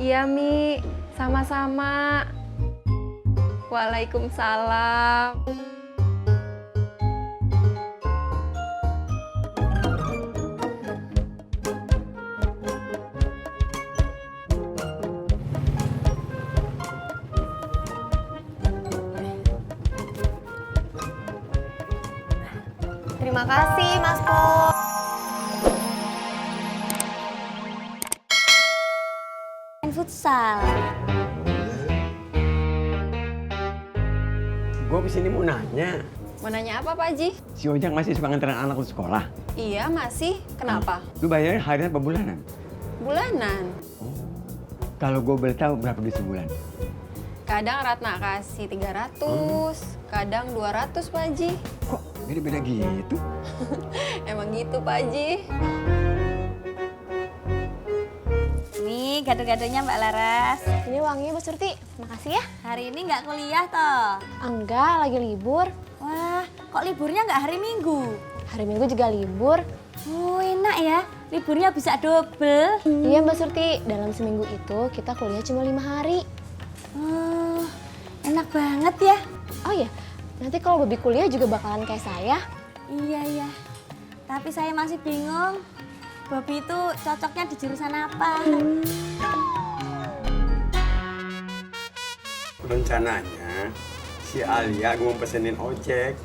Iya, Mi. Sama-sama. Waalaikumsalam. Terima kasih, Mas Pur. Futsal. Gue kesini mau nanya. Mau nanya apa, Pak Haji? Si Ojak masih suka nganterin anak ke sekolah? Iya, masih. Kenapa? Lu bayarnya harian apa bulanan? Bulanan. Kalau gue boleh tahu berapa duit sebulan? Kadang Ratna kasih 300, kadang 200, Pak Haji. Kok beda-beda gitu? Emang gitu, Pak Haji. Nih gado-gadonya Mbak Laras. Ini uangnya Bu Surti, makasih ya. Hari ini nggak kuliah toh? Enggak, lagi libur. Wah, kok liburnya nggak hari Minggu? Hari Minggu juga libur. Oh enak ya, liburnya bisa double. Iya Mbak Surti, dalam seminggu itu kita kuliah cuma 5 hari. Oh, enak banget ya. Oh iya, nanti kalau Babi kuliah juga bakalan kayak saya. Iya, tapi saya masih bingung. Bobi itu cocoknya di jurusan apa? Rencananya si Alia gue mau pesenin ojek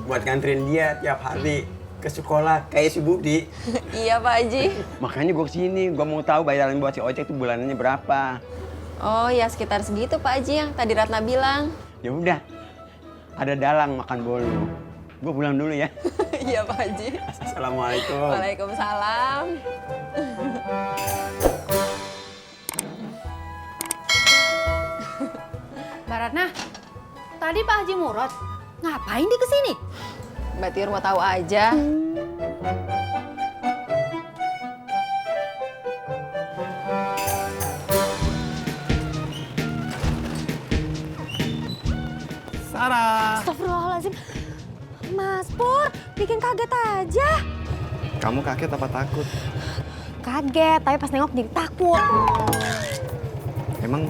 buat nganterin dia tiap hari ke sekolah kayak si Budi. Iya, Pak Haji. Makanya gue kesini, gue mau tahu bayaran buat si ojek tuh bulanannya berapa. Oh, ya sekitar segitu, Pak Haji, yang tadi Ratna bilang. Ya udah, ada dalang makan bolu. Gue pulang dulu ya. Iya, Pak Haji. Assalamualaikum. Waalaikumsalam. Mbak Ratna, tadi Pak Haji Murad ngapain di kesini? Mbak Tiur mau tahu aja. Sarah. Astagfirullahaladzim. Mas Pur, bikin kaget aja. Kamu kaget apa takut? Kaget, tapi pas nengok jadi takut. Emang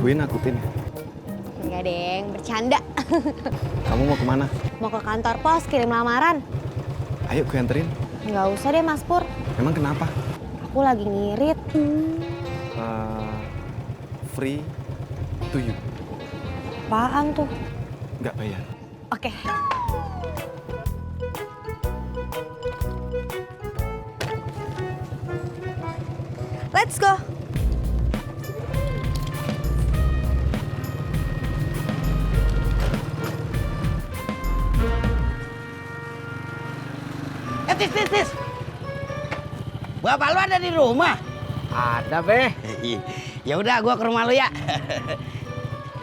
gue nakutin ya? Enggak, Deng, bercanda. Kamu mau kemana? Mau ke kantor pos kirim lamaran. Ayo gue anterin. Nggak usah deh Mas Pur, Emang kenapa? aku lagi ngirit. Free to you. Apaan tuh? Nggak bayar. Oke. Let's go. Tis. Bapak lu ada di rumah? Ada, Be. Ya udah, gua ke rumah lu ya.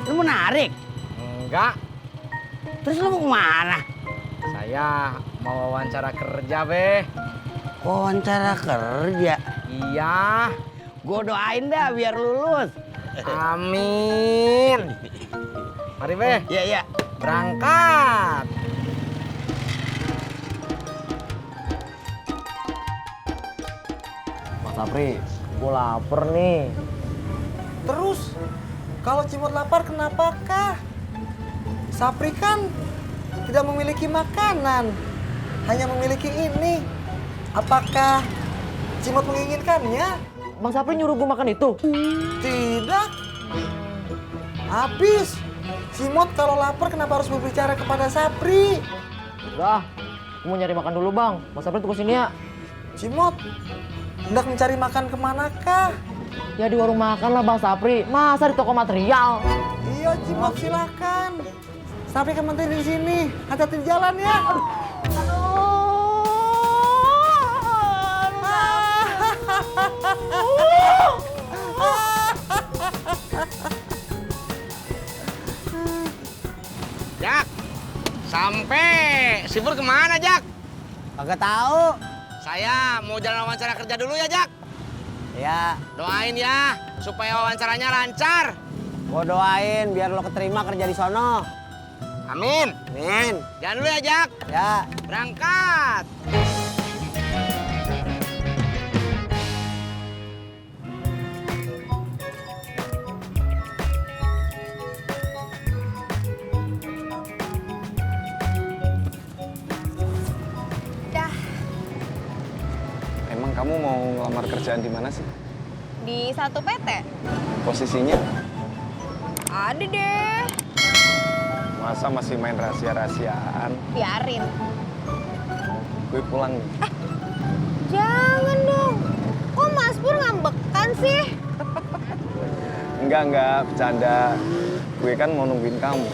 Lu mau narik? Enggak, Terus lu mau kemana? saya mau wawancara kerja, Be. Wawancara kerja. Iya, Gua doain dah biar lulus. amin. Mari, Be. Iya. Berangkat. Mas Sapri, gue lapar nih. Terus, kalau Cimot lapar kenapakah? Sapri kan tidak memiliki makanan, hanya memiliki ini. Apakah Cimot menginginkannya? Bang Sapri nyuruh gue makan itu? Tidak. Habis. Cimot kalau lapar kenapa harus berbicara kepada Sapri? Udah, gue mau nyari makan dulu, Bang. Mas Sapri tunggu sini ya. Cimot, hendak mencari makan kemanakah? Ya di warung makan lah, Bang Sapri. Masa di toko material? Iya, Cimot silakan. Sapri kan menteri di sini. Hati-hati di jalan ya. Jak, sampai. Si Pur kemana, Jak? Kagak tahu. Saya mau jalan wawancara kerja dulu ya, Jak. Ya, Doain ya, supaya wawancaranya lancar. Gua doain biar lo keterima kerja di sono. Amin. Amin. Jangan dulu ya, Jak. Ya. Berangkat. Emang kamu mau ngelamar kerjaan di mana sih? Di satu PT. Posisinya? Ada deh. Masa masih main rahasia-rahasiaan? Biarin. Gue pulang nih. Jangan dong. Kok Mas Pur ngambekan sih? Enggak, bercanda. Gue kan mau nungguin kamu.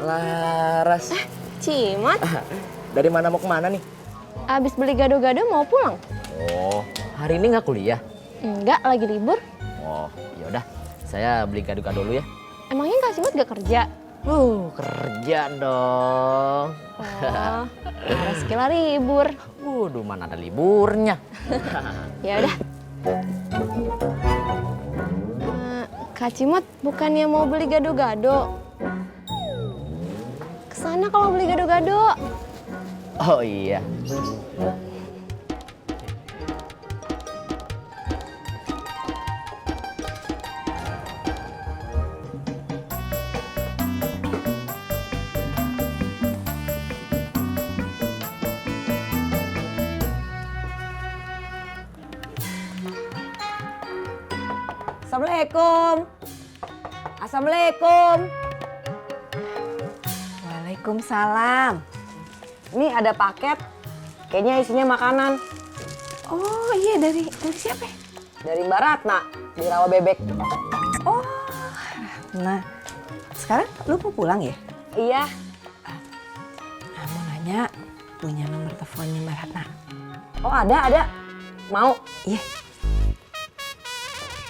Laras. Cimot, Dari mana mau kemana nih? abis beli gado-gado mau pulang? Oh, hari ini nggak kuliah? Enggak, lagi libur. Oh, yaudah. Saya beli gado-gado dulu ya. Emangnya Kak Cimot gak kerja? Kerja dong. Oh, harus kira libur. Waduh, mana ada liburnya. Ya udah. Kak Cimot bukannya mau beli gado-gado? Kesana kalau beli gado-gado. Oh iya. Assalamualaikum. Assalamualaikum. Waalaikumsalam. Ini ada paket. Kayaknya isinya makanan. Oh iya, dari siapa? Dari Mbak Ratna di Rawa Bebek. Oh, nah sekarang lu mau pulang ya? Iya. Mau nanya, punya nomor teleponnya Mbak Ratna? Oh ada. Mau? Iya.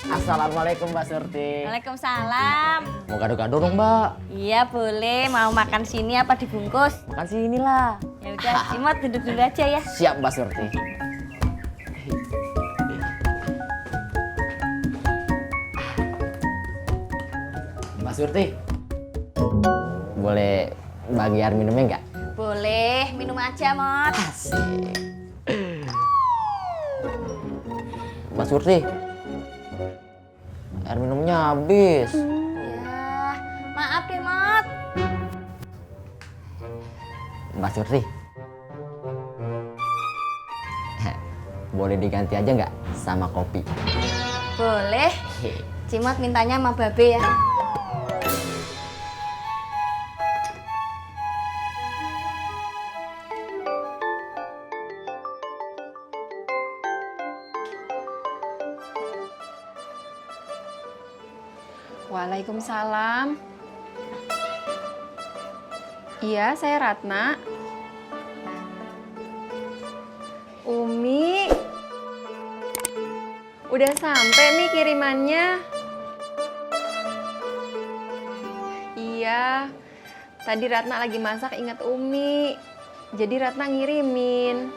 Assalamualaikum Mbak Surti. Waalaikumsalam. Mau gado-gado dong Mbak? Iya boleh. Mau makan sini apa dibungkus? Makan sini lah. Ya udah, Cimot duduk dulu aja ya. Siap Mbak Surti. Mbak Surti, boleh bagi air minumnya nggak? Boleh, minum aja, Mot. Asik. Mbak Surti, air minumnya habis. Ya, maaf deh, Mot. Mbak Surti, boleh diganti aja nggak sama kopi? Boleh. Cimot mintanya sama Babe ya. Waalaikumsalam. Iya, saya Ratna. Umi. Udah sampai Mi kirimannya. Iya. Tadi Ratna lagi masak ingat Umi. Jadi Ratna ngirimin.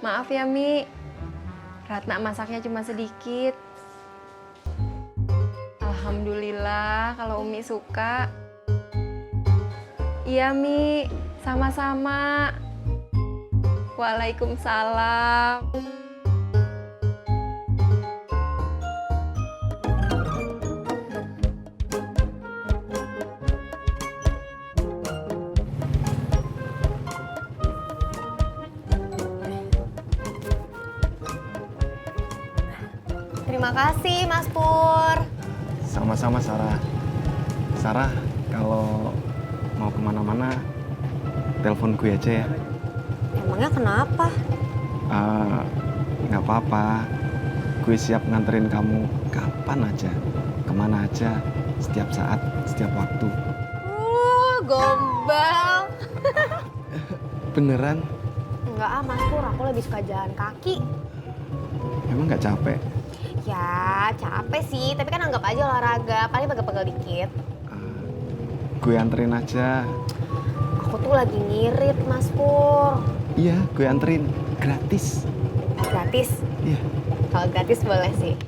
Maaf ya Mi. Ratna masaknya cuma sedikit. Alhamdulillah kalau Umi suka. Iya Mi, sama-sama. Waalaikumsalam. Terima kasih, Mas Pur. Sama-sama Sarah. Sarah, kalau mau kemana-mana, telepon gue aja ya. Emangnya kenapa? Nggak apa-apa. Gue siap nganterin kamu kapan aja, kemana aja, setiap saat, setiap waktu. Gombal. Beneran? Enggak ah Mas Pur, aku lebih suka jalan kaki. Emang nggak capek? Ya capek sih, tapi kan anggap aja olahraga, paling pegel-pegel dikit. Gue anterin aja. Aku tuh lagi ngirit Mas Pur. Iya, gue anterin. Gratis. Gratis? Iya. Kalau gratis boleh sih.